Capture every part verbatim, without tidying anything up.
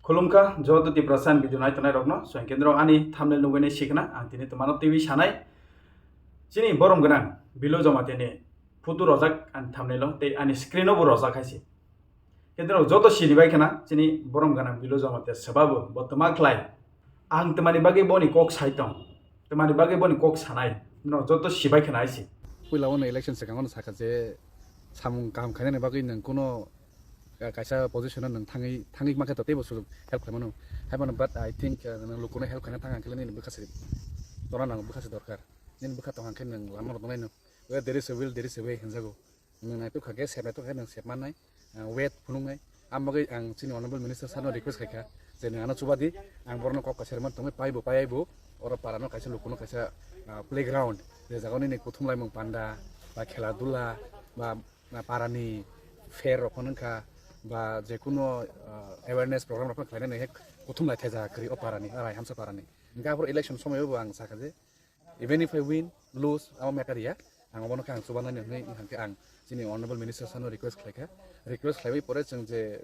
Khulumkha joto Tiprasa ni video nai tongnai rokno, so hwnkhe norok ani thumbnail nugwi nai sikna ang tini twmano twiwi sanai. Chini borom gwnang Bilo Jamatia ni photo rojak ani thumbnail o tei ani screen o bo rojak hai se. Khe norok joto sini bai khna chini borom gwnang Bilo Jamatia swbabo bo twma khlai. Ang twmani bagwi boni kok sai tong, twmani bagwi boni kok sanai, norok joto sibai khna hai se. Puila ono election swkang ono sakha je samung kaham khainani bagwi nwng kuno ka-, kaisa position o nwng thangwi, thangwi ma khe to teibo sujuk help khlai mano. Hai mano, but I think, uh, nwng lukuno help khaina thang hwnkhe nini bwkha se tora nango, bwkha se dorkar. Nini bwkha tong hwnkhe nwng lama rok nai no. Where there is a will, there is a way hinjago. Nwng naitok kha khe, sep naitok kha khe nwng sep mannai, uh, wet phunuknai. Ang bagwi ang chini honorable minister sir no request khaikha je nwng ano chubadi, ang borokno kok kaisa rwmani tongwi paibo, paibo oro para no kaisa lukuno kaisa, uh, playground, je jaga nini kuthum laimung panda ba khela dula ba na parani fair rok phano wngkha, ba jekuno, ah, awareness program rok phano khlainani hai kuthum lai thaijaga kwrwi o parani, arai hamsa parani. Hwnkhe aphuru election somoio bo ang sakha je, even if I win, lose, abo matter ya, ang obono khe ang chubanani hwnwi wngkha khe ang chini honorable minister sano request khlaikha. Request khlaiwi pore chwng je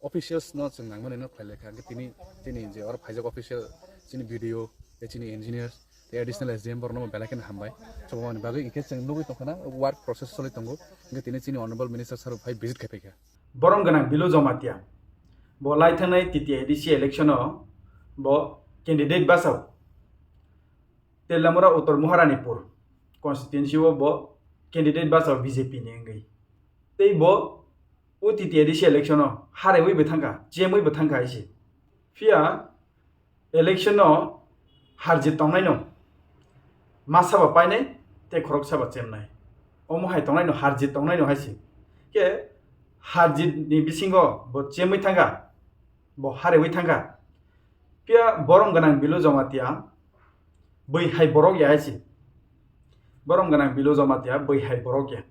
officials no chwng nangmani no khlai lekha, hwnkhe tini, tini je oro phaijak official, chini B D O, tei chini engineers, tei additional S D M borokno bo belai kheno hambai. Chubamani bagwi hwnkhe chwng nugwi tongkha na work process choli tongo, hwnkhe tini chini honorable minister sir bo phai visit khai paikha. Borom gwnang Bilo Jamatia bo lai thangnai T T A D C election o bo candidate bachao. Telamura Uttor Maharanipur constituency o bo candidate bachao B J P ni wngwi. Tei bo o T T A D C election o harewi bo thangkha, chemwi bo thangkha hai se. Phiya election o harjit tongnai no masa ba painai tei khoroksa ba chemnai. Omo hai tongnai no harjit tongnai no hai se. Khe harjit ni bisingo bo chemwi thangkha, bo harewi thangkha. Phiya borom gwnang Bilo Jamatia bwi hai borok ya hai se. Borom gwnang Bilo Jamatia bwi hai borok ya.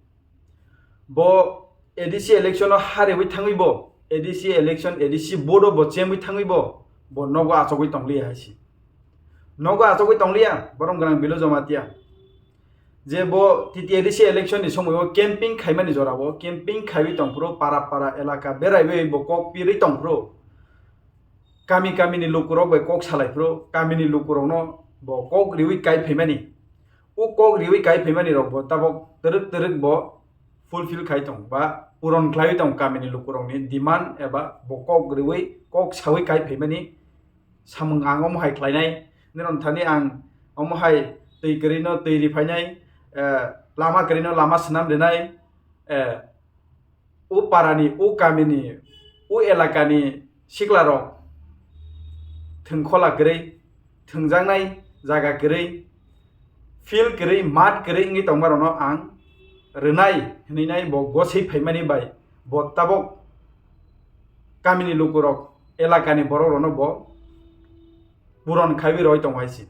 Bo A D C election o harewi thangwi bo, A D C election, A D C vote o bo chemwi thangwi bo, bo nogo achogwi tongliya hai se. Nogo achogwi tongliya, borom gwnang Bilo Jamatia. Je bo T T A D C election ni somoi o camping khaimani jora o, camping khaiwi tongphuru, para para elaka beraiwi bo kok pirwi tongphuru. Kami kami ni lukurok bai kok salaiphuru, kami ni lukurokno bo kok riwi kai phaimani. O kok riwi kai phaimani rok bo tabok twrwk twrwk bo fulfill khai tong ba puron khlaiwi tong kami ni lukurokni demand eba bo kok riwi kok sawi kai phaimani samung ang omo hai khlainai. Nirok thani ang omo hai twi kwrwino twi ri phainai, eh, lama kwrwino lama swnam rinai, eh, o parani, o kamini, o elakani siklarok thwngkhola kwrwi, thwngjaknai jaga kwrwi, field kwrwi, mat kwrwi wngwi tongmarokno ang rwnai hwnwi nai bo goswi phaimani bai bo tabok kamini lukurok, elakani borokrokno bo puron khaiwi roi tongo hai se.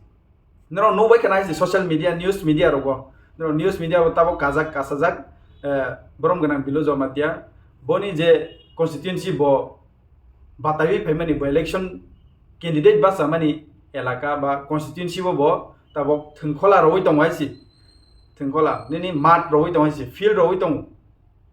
Norok nukbai khana hai se social media, news media rogo. Norok news media bo tabok kajak kasajak, eh, borom gwnang Bilo Jamatia. Boni je constituency bo bataiwi phaimani, bo election candidate bachamani elaka ba constituency bo bo tabok thwngkhola roi tongo hai se. Thwngkhola, nini mat roi tongo hai se, field roi tongo.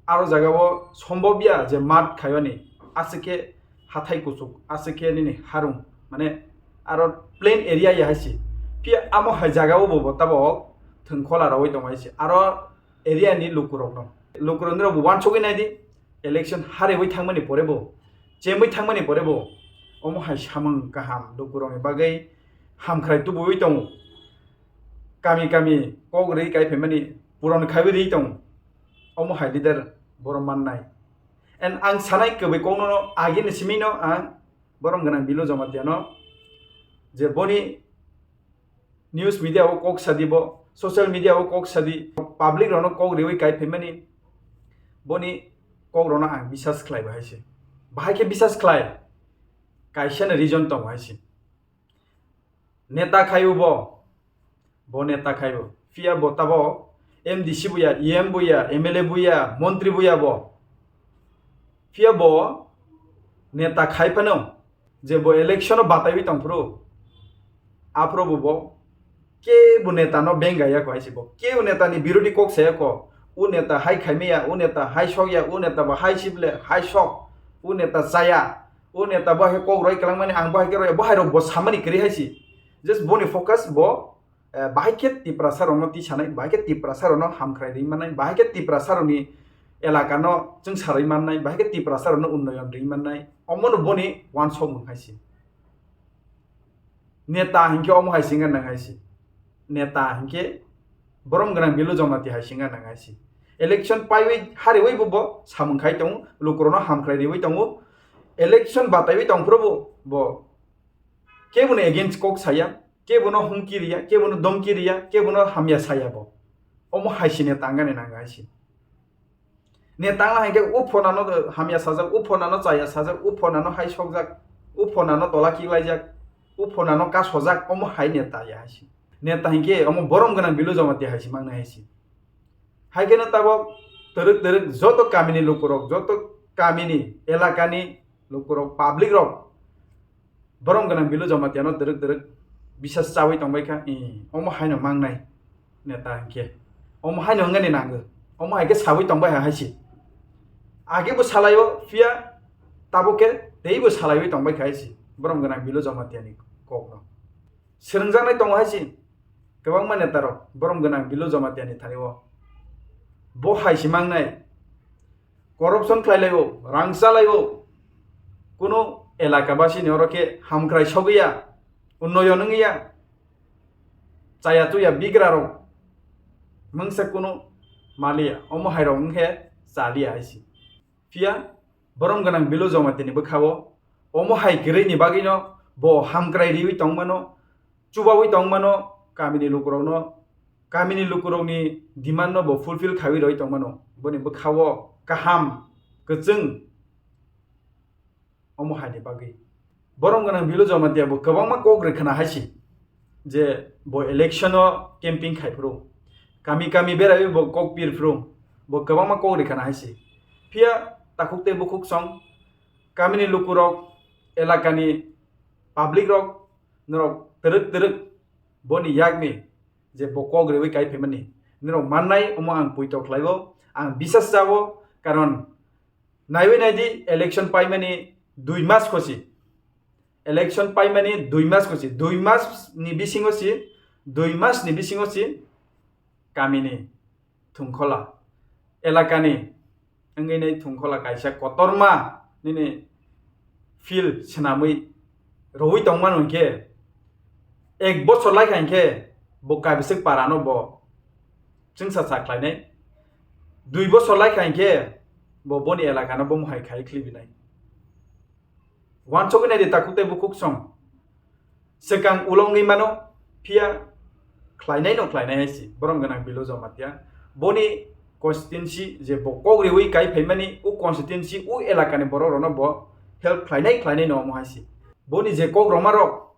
Aro jaga o sombobya je mat khaiyoni, aswk khe hathai kuchuk, aswk khe nini harung, mane aro plain area ya hai se. Phiya amo hai jaga o bo bo tabok thwngkhola rogwi tongo hai se. Aro area ni lukurokno, lukurokni rok bo uansugwi nai di, election harewi thangmani pore bo, chemwi thangmani pore bo, omo hai samung kaham lukurokni bagwi hamkhrai tubuwi tongo. Kami kami kok rwi kai phaimani puron khaiwi rwi tongo. Omo hai leader borom mannai. And ang sanai kwbwi kokno no agini simi no ang borom gwnang Bilo Jamatia no je boni news media o kok sadi bo, social media o kok sadi, public rokno kok riwi kai phaimani boni kok rokno ang bisas khlai bahai se. Bahai khe bisas khlai kaisa ni reason tongo hai se. Neta khai bo, bo neta khai bo. Phiya bo tabo M D C bo ya, E M bo ya, M L A bo ya, montri bo ya bo. Phiya bo neta khai phano je bo election o bataiwi tongphuru. Aphuru bo bo kebo neta no benga ya ko hai se bo. Kebo neta ni birodi kok saya ko. U neta hai khaimaya, u neta hai sok ya, u neta bo hai sible, hai sok, u neta chaya. O neta bo hai khe kok roi kwlangmani, ang bo hai khe roi, bo hai rok bo samani kwrwi hai si. Just boni focus bo, eh, bahai khe Tiprasa rokno tisanai, bahai khe Tiprasa rokno hamkrai ri mannai, bahai khe Tiprasa rokni elakano chwngsa rwi mannai, bahai khe Tiprasa rokno unnoyon ri mannai. Omono boni uansukmung hai si. Neta hinkhe omo hai singna nang hai si. Neta hinkhe borom gwnang Bilu Jamatia hai singna nang hai si. Election paiwi hariwi bo, bo samung khai tongo, lukurokno hamkrai riwi tongo. Election bataiwi tongphuru bo, bo kebono against kok saya, kebono humki riya, kebono domki riya, kebono hamya saya bo. Omo hai si neta wngani nang hai si. Neta wngna hai khe u phonano hamya sajak, u phonano chaya sajak, u phonano hai sokjak, u phonano tola kiklaijak, u phonano kasojak, omo hai neta ya hai si. Neta hinkhe omo borom gwnang Bilu Jamatia hai si mangnai hai si. Hai kheno tabok twrwk twrwk joto kamini lukurok, joto kamini, elakani lukurok, public rok borom gwnang Bilu Jamatiano twrwk twrwk bisas chawi tongbai kha, eh, omo haino mangnai neta hinkhe. Omo haino wngani nango. Omo hai khe sawi tongbai ha hai si. Age bo salaio, phiya tabok khe teibo salaiwi tongbai kha hai si. Borom gwnang Bilu Jamatiani kokno. Swrwngjaknai tongo hai si. Kwbangma neta rok borom gwnang Bilu Jamatiani thani o. Bo hai si mangnai. Corruption khlai lai o, rang cha lai o. Kuno elaka basi ni oro khe hamkrai sogwi ya, unnoyon wngwi ya. Chaya chuya bigra rok mungsa kuno maliya, omo hai rok wngkhe chaliya hai si. Phiya borom gwnang Bilu Jamatiani bwkha o omo hai kwrwi ni bagwi no bo hamkrai riwi tong mano, chubawi tong mano, kamini lukurokno, kamini lukurokni demand no bo fulfill khaiwi roi tong mano. Boni bwkha o kaham, kwchwng omo hai ni bagwi. Borom gwnang Bilu Jamatia bo kwbangma kok rwkhwna hai si, je bo election o camping khai phuru, kami kami beraiwi bo kok pir phuru, bo kwbangma kok rwkhwna hai si. Phiya takhuk tei bukhuk song kamini lukurok, elakani public rok, norok twrwk twrwk boni yakni je bo kok rwwi kai phaimani norok mannai, omo ang poito khlaibo, ang bisas chago, karon naiwi naidi election paimani dui mas khosi, election paimani dui mas khosi, dui mas ni bisingo si, dui mas ni bisingo si kamini thwngkhola, elakani wngwi nai thwngkhola kaisa kotorma nini field swnamwi rwui tongmano hinkhe, ek bochor lai kha hinkhe bo kaibiswk parano bo chwngsa cha khlainai, dui bochor lai kha hinkhe bo boni elakano bo mohai khai khlibi nai. Wansugwi naidi takhuk tei bukhuk song. Swkang ulo wngwi mano, phiya khlainai no khlainai hai si, borom gwnang Bilu Jamatia. Boni constituency je bo kok riwi kai phaimani, o constituency, o elakani borok rokno bo help khlainai khlainai no omo hai si. Boni je kok rwma rok,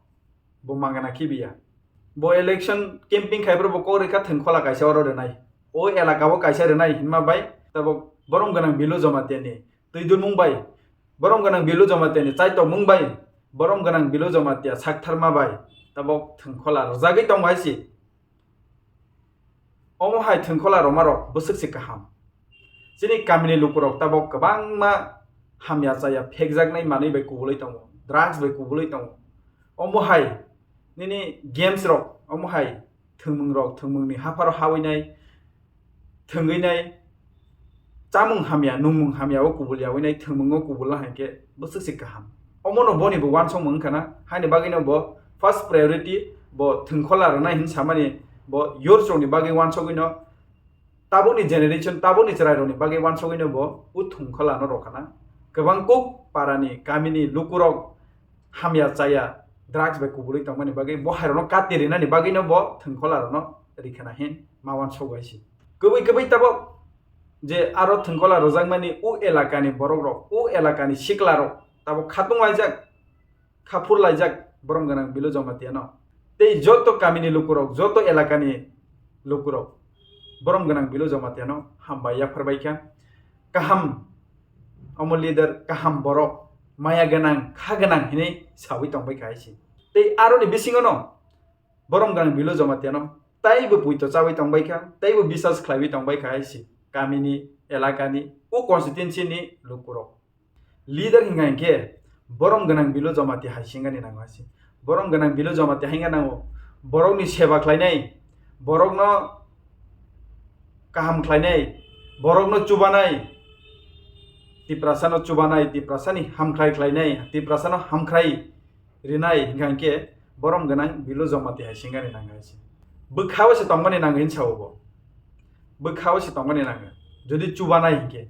bo mangana khibiya. Bo election camping khai phuru bo kok rwkha thwngkhola kaisa oro rwnai. O elaka o kaisa rwnai hinma bai, tabok borom gwnang Bilu Jamatia ni twi dunmung bai, borom gwnang Bilu Jamatia ni chaitokmung bai, borom gwnang Bilu Jamatia saktharma bai tabok thwngkhola rwjagwi tongo hai si. Omo hai thwngkhola rwma rok bwswk se kaham. Chini kamini lukurok tabok kwbangma hamya chaya phekjaknai manwi bai kubulwi tongo, drugs bai kubulwi tongo. Omo hai nini games rok, omo hai thwngmung rok, thwngmung ni hapharo hawinai, thwngwi nai, chamung hamya, nungmung hamya o kubul yawi nai, thwngmung o kubul na hai khe bwswk se kaham. Omo no boni bo wansukmung wngkha na, haini bagwi no bo first priority bo thwngkhola rwnai hin samani bo yorchok ni bagwi wansugwi no tabukni generation, tabukni chwrairokni bagwi wansugwino bo o thwngkholano rwkha na. Kwbang kuk parani, kamini lukurok hamya chaya, drugs bai kubulwi tongmani bagwi, bo hairokno kati rinani bagwino bo thwngkholarokno rikha na hin ma wansukgo hai se. Kwbwi kwbwi tabuk je aro thwngkhola rwjakmani o elakani borokrok, o elakani siklarok tabuk khatung laijak, kha phur laijak borom gwnang Bilu Jamatia no. Tei joto kamini lukurok, joto elakani lukurok borom gwnang Bilu Jamatia no hambai yaphar bai kha. Kaham omo leader, kaham borok, maya gwnang, kha gwnang hinwi sawi tong bai kha hai se. Tei aroni bisingo no borom gwnang Bilu Jamatia no taibo puito chawi tong bai kha, taibo bisas khlaiwi tong bai kha hai se. Kamini, elakani, o constituency ni lukurok. Leader hinkha hinkhe Borom gwnang Bilo Jamatia hai singani nango hai se. Borom gwnang Bilo Jamatia hainga nango. Borokni seba khlainai, borokno kaham khlainai, borokno chubanai, Tiprasano chubanai, Tiprasani hamkhrai khlainai, Tiprasano hamkhrai rinai hingkha hinkhe borom gwnang Bilo Jamatia hai singani nango hai se. Bwkhao se tongmani nango hin sao bo. Bwkhao se tongmani nango. Jodi chubanai hinkhe,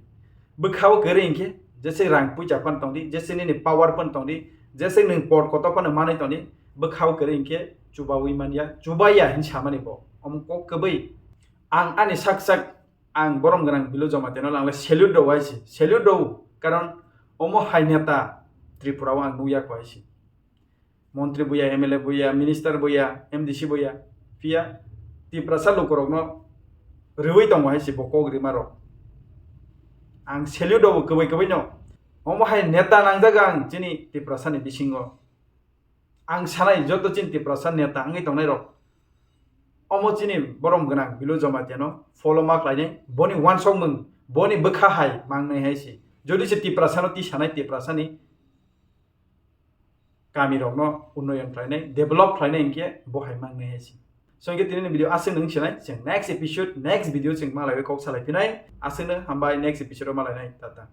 bwkhao kwrwi hinkhe, jese rang puisa phano tongdi, jese nini power phano tongdi, jese nwng pot kotor phano manwi tongdi, bwkhao kwrwi hinkhe chubawi manya, chubaya hin samani bo. Omo kok kwbwi. Ang ani sak sak, ang borom gwnang Bilo Jamatia no ang le salute rw hai se, salute rw, karon omo hai neta Tripura o ang nukya kho hai se. Montri buya, M L A buya, minister buya, M D C buya, phiya Tiprasa lukurokno rwui tongo hai se bo kok rima rok. Ang salute rw kwbwi kwbwi no. Omo hai neta nangjago ang chini Tiprasani bisingo. Ang sanai joto chini Tiprasa neta wngwi tongnai rok, omo chini borom gwnang Bilo Jamatia no follow ma khlainai, boni wansokmung, boni bwkha hai mangnai hai se. Jodi se Tiprasano tisanai, Tiprasani kami rokno unnoyon khlainai, develop khlainai hinkhe bo hai mangnai hai se. So hinkhe tinini video aswk nung sinai, chwng next episode, next video chwng malaiwi kok salai phinai. Aswkno hambai, next episode o malainai, tata.